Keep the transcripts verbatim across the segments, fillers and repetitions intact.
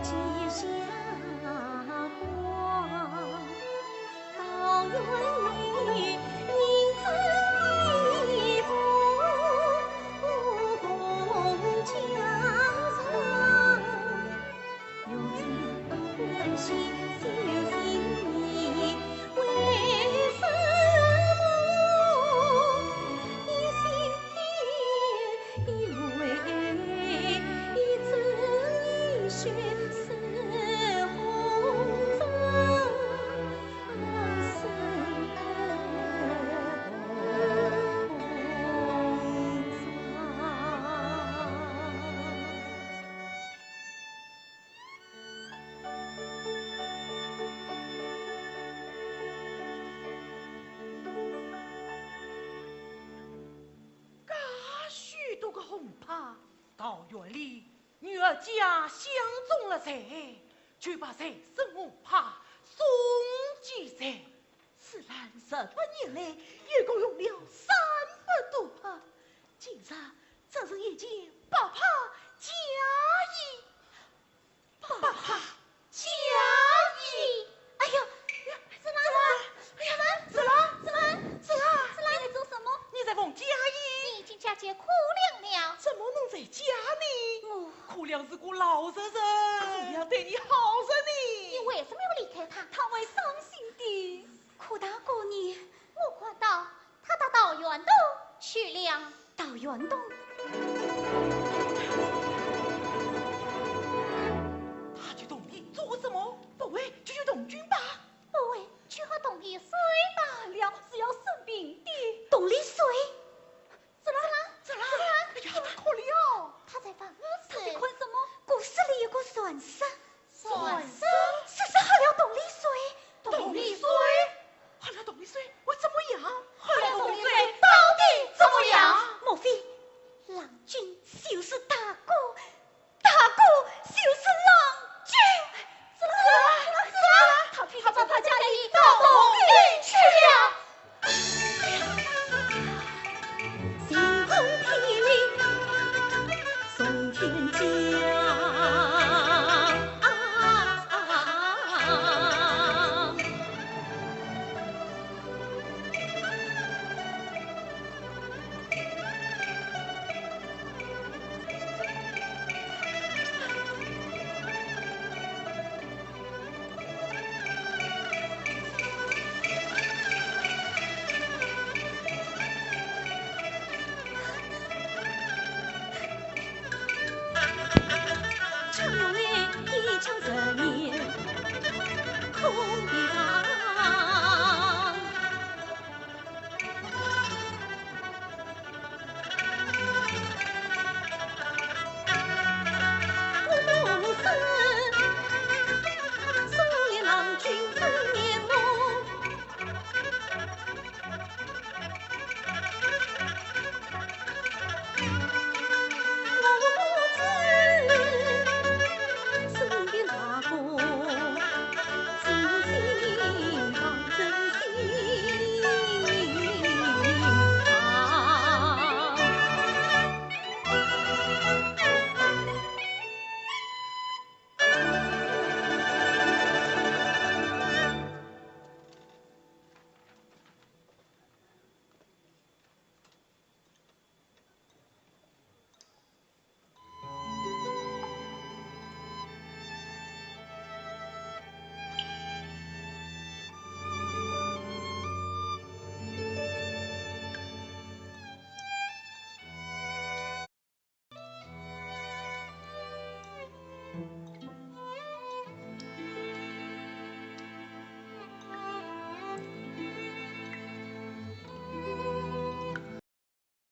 介许多个红帕，到园里女儿家相中了罪，就把随身红帕送给谁。此男十八年来，一共用了三百多帕，今日只剩一件白帕嫁衣。 白帕嫁衣。哎呀，呀，子兰，哎呀，子兰，子兰，子兰，子兰，你在缝嫁衣？你已经嫁给苦梁了。怎么能在家呢？我苦梁是个老实人。苦梁对你好着呢。你为什么要离开他？他会伤心的。苦大哥呢？我看到 他到桃园东去了。桃园东？他去东边做什么？不会就去东京吧？不会就和东边睡罢了，是要生病的。东边睡？子兰，子兰，子兰，哎呀，他哭了。他在发什么？他在看什么？故事里有个传说。 传说？是谁喝了东里水？东里水？喝了东里水会怎么样？喝了东里水到底怎么样？莫非郎君就是大哥，大哥就是郎君？子兰，子兰，子兰，快把帕嫁衣到东里去了。 晴空霹雳送天将。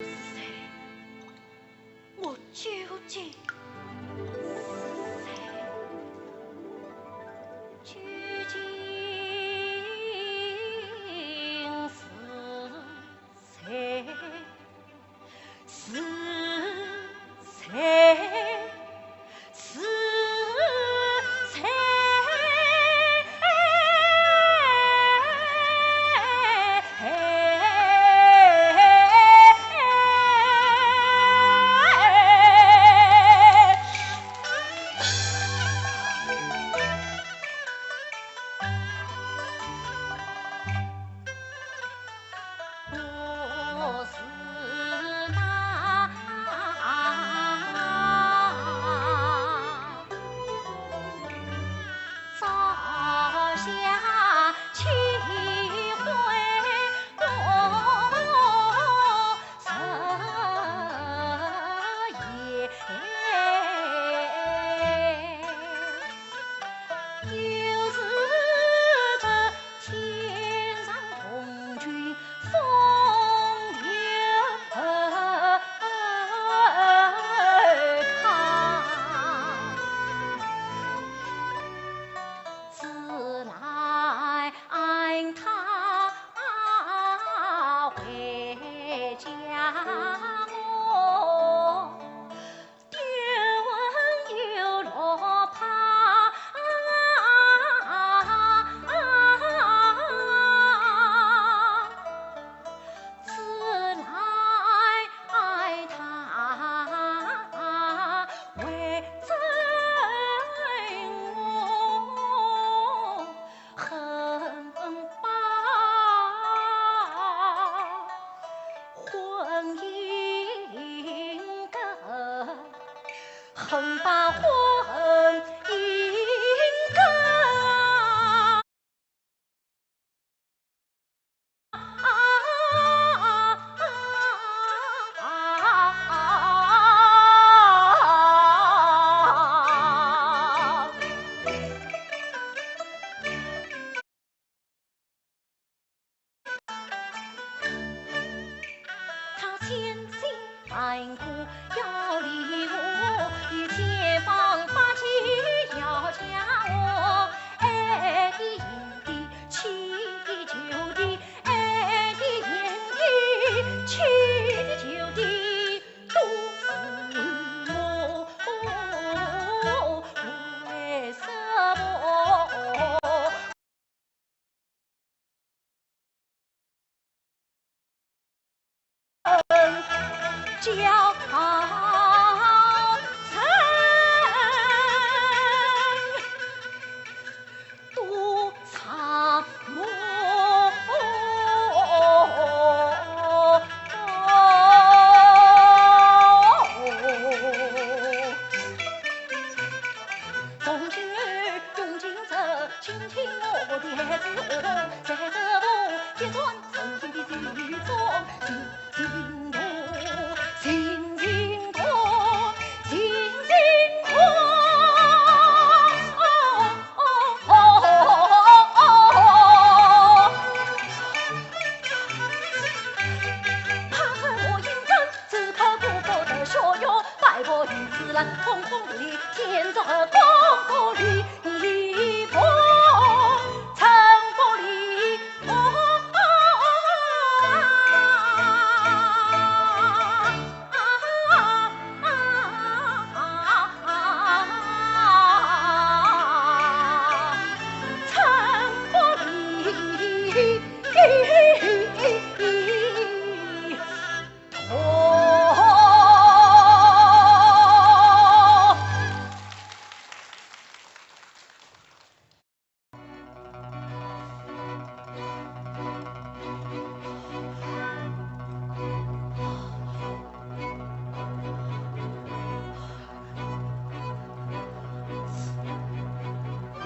是谁？我究竟是谁？究竟是谁？ 是谁？是谁？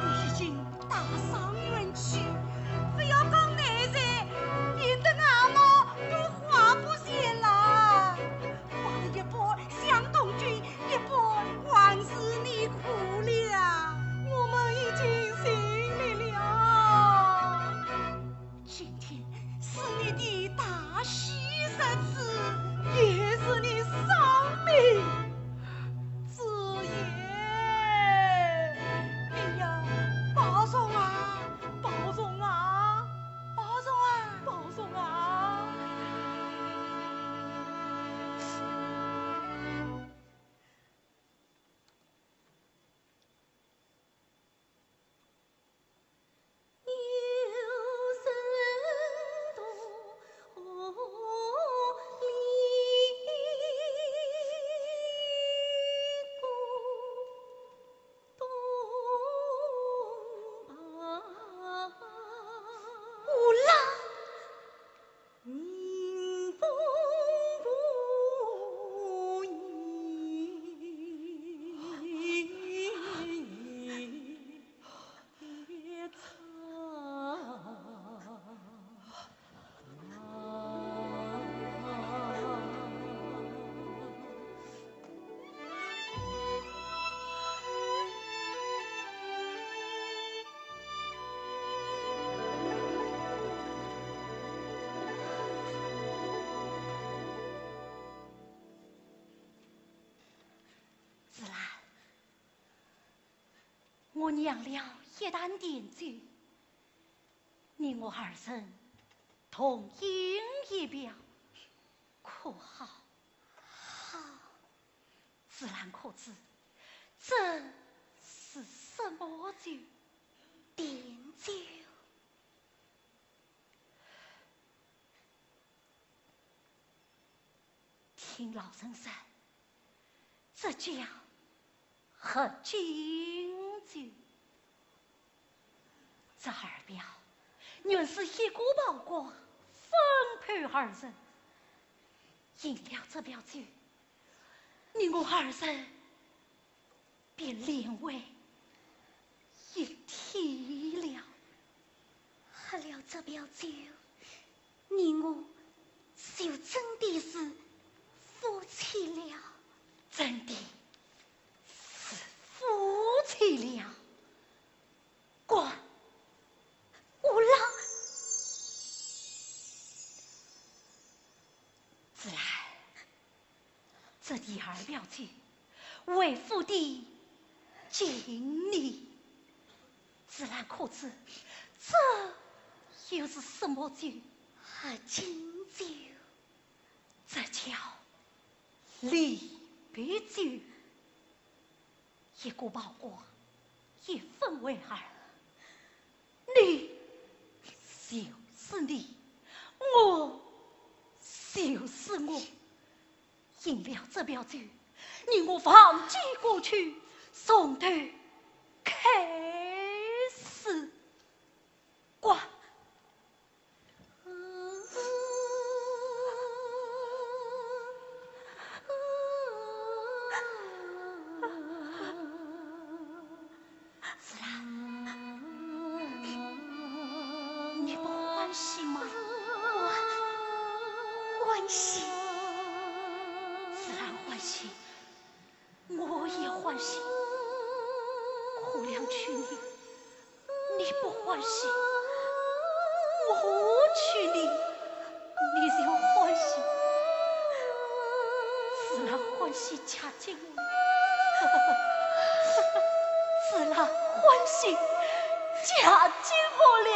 已经打伤员去，不要讲难哉，连得俺么都花不钱了。花了一半向东君，一半还是你苦了。我们已经尽力了。 今天是你的大喜日子，也是你丧命之夜。哎呀，保重啊，保重啊，保重啊，保重啊！子兰，我酿了一坛甜酒，你我二人同饮一表，可好？好。子兰可知这是什么酒？甜酒。 听老人说，这叫合卺酒。这二表原是一个包裹分配二人，饮了这表酒，你我二人连累一体了。喝了这杯酒，你我就真的是夫妻了。真的是夫妻了。 官，我郎。子兰，这第二杯酒，为夫的敬你。子兰可知，这又是什么酒？合卺酒。这叫离别酒。 一个曝光，一分为二。你就是你，我就是我。饮了这杯酒，你我忘记过去，从头开始。 官。子兰，你不欢喜吗？欢喜。子兰欢喜， 我也欢喜。可怜娶你，你不欢喜；我娶你，你就欢喜。子兰欢喜嫁给我，子兰欢喜嫁给我了。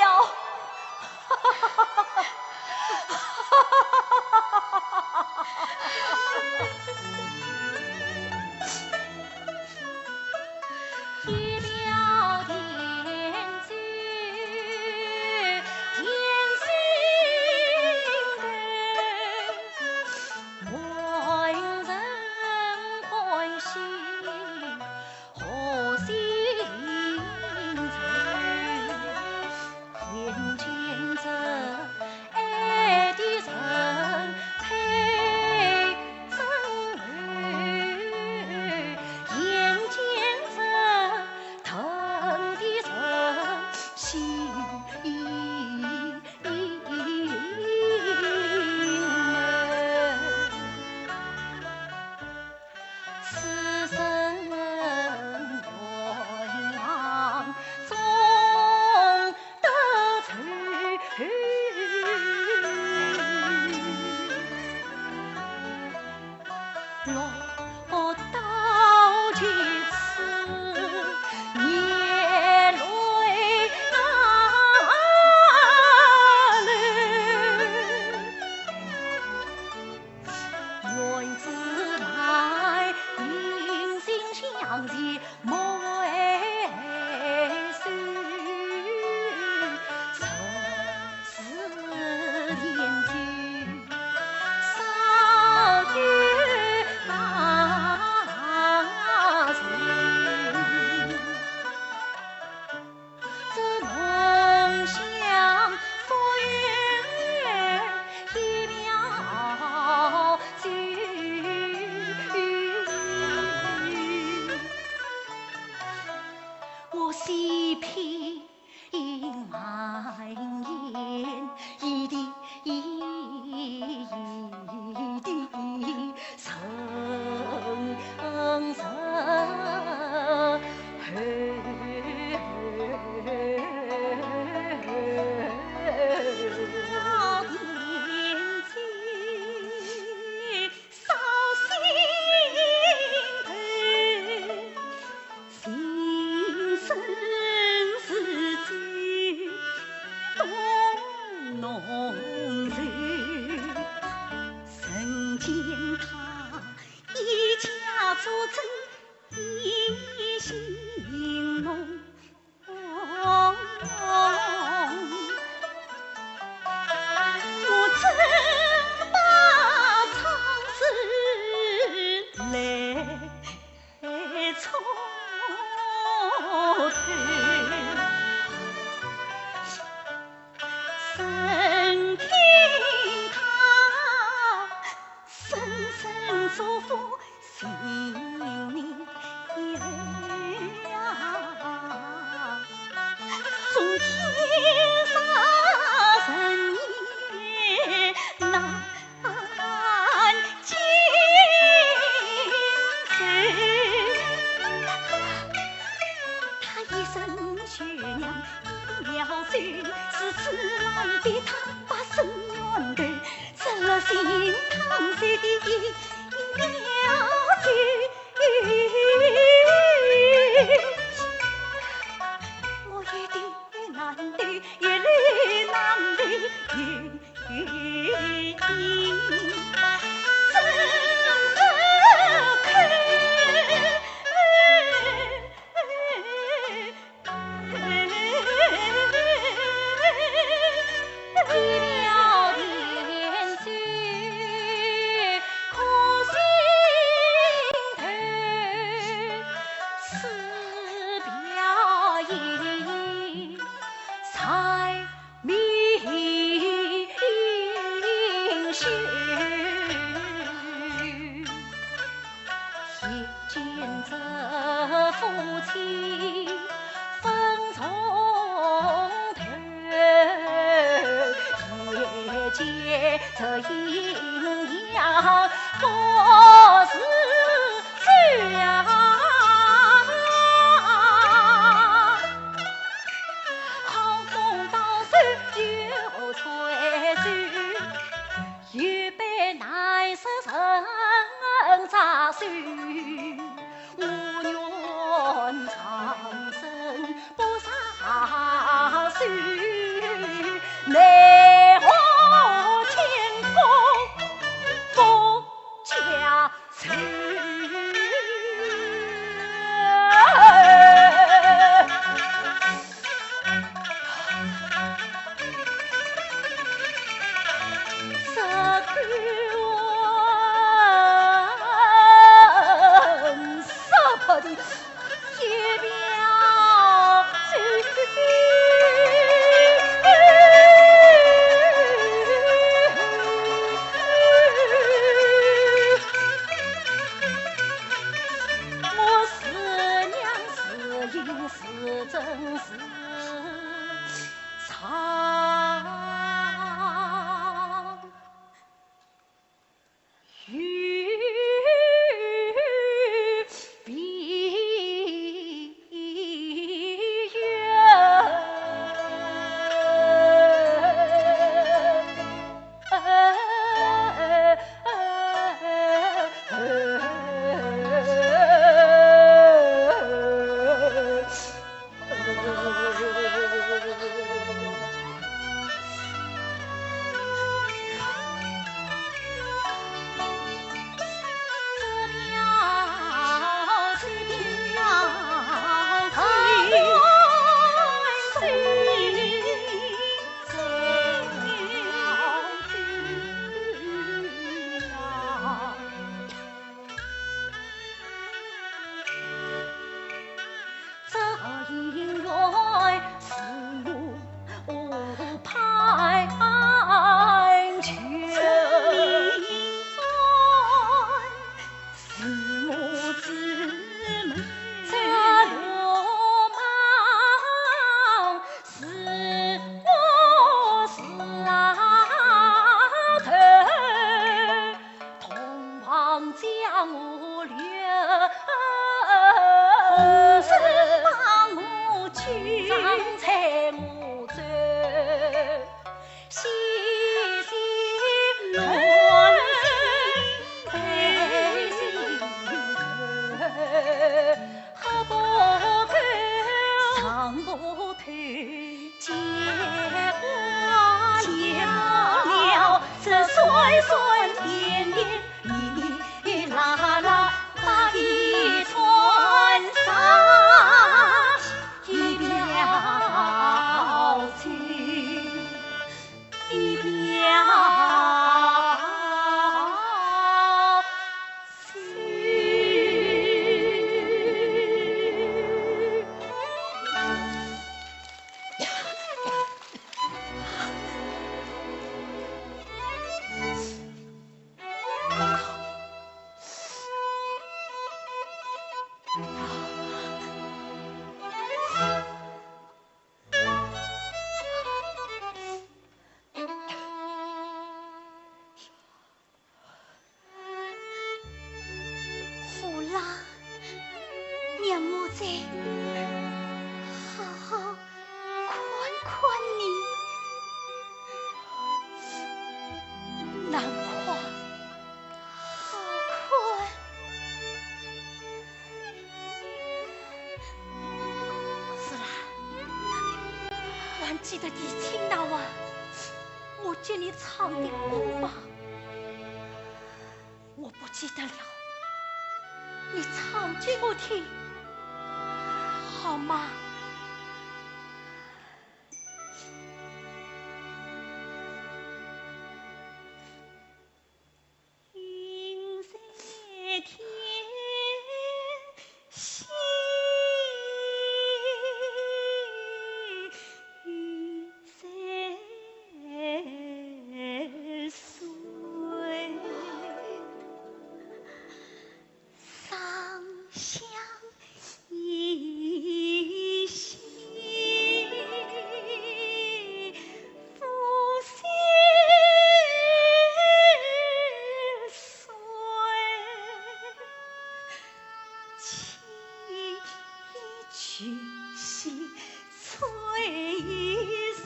娘，一秒钟，如此难得他把心愿断，失了心汤水的一秒钟。我一定难得，一粒难得，有一心，怎可 一见这夫妻分重头，一见这阴阳不是事啊。好风到手又吹走， 一杯难舍人扎手，我愿长生不长寿，奈何天公不加 我是娘是因是真是常。父老，娘我在，好好记得提亲那晚，我给你唱的歌吗？我不记得了，你唱给我听，好吗？云在天，心在水。 上香依稀，拂袖随。轻举细吹拂。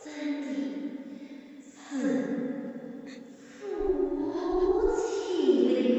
真的是夫妻了。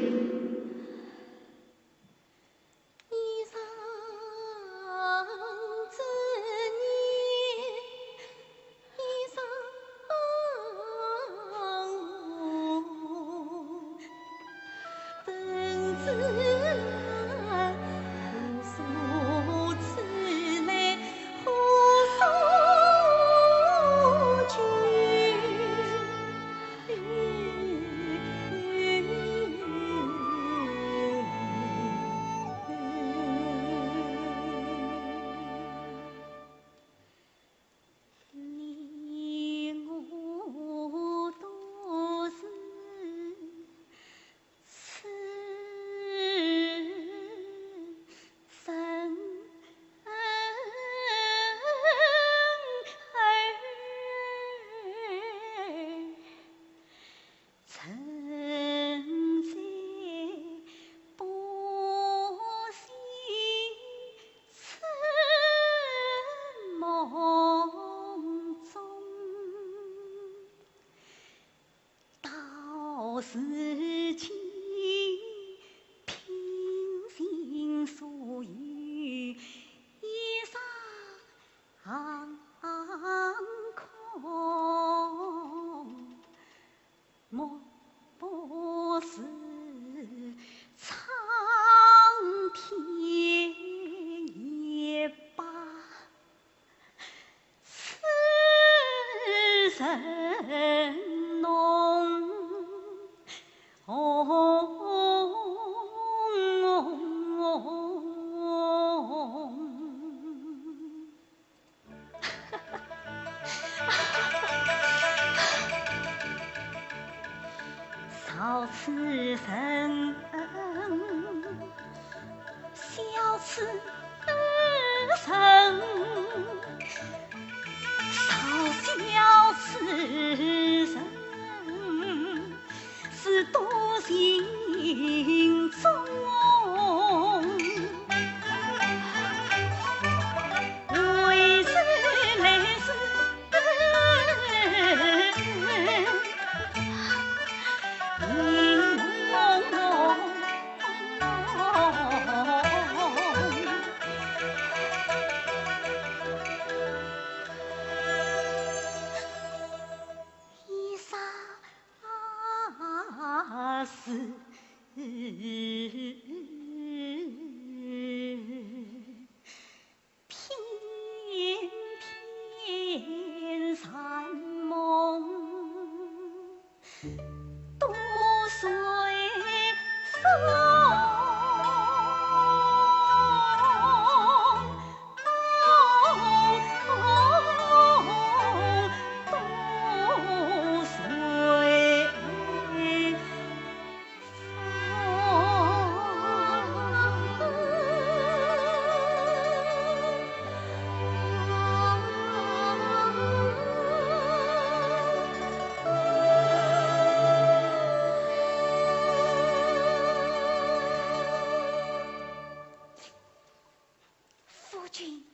君，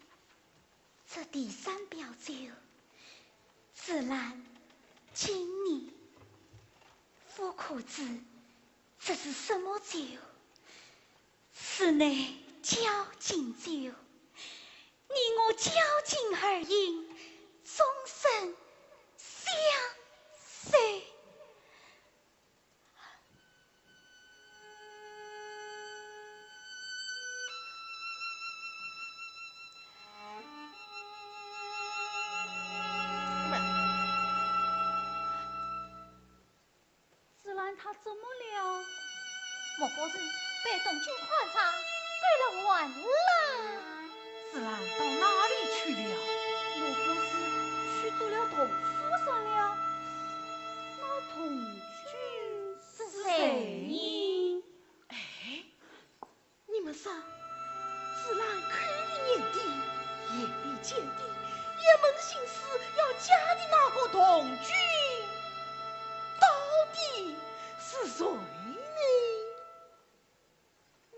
这第三表酒，紫兰敬你。不可知这是什么酒？此乃交情酒，你我交情而饮，终身相随。 紫兰她怎么了？莫不是被东君看上，被人玩了？紫兰到哪里去了？莫不是去做了同夫算了？那同君是谁呢？哎， 你们说，紫兰口里念的，眼里见的，一门心思要嫁的那个同君，到底是谁呢？嗯。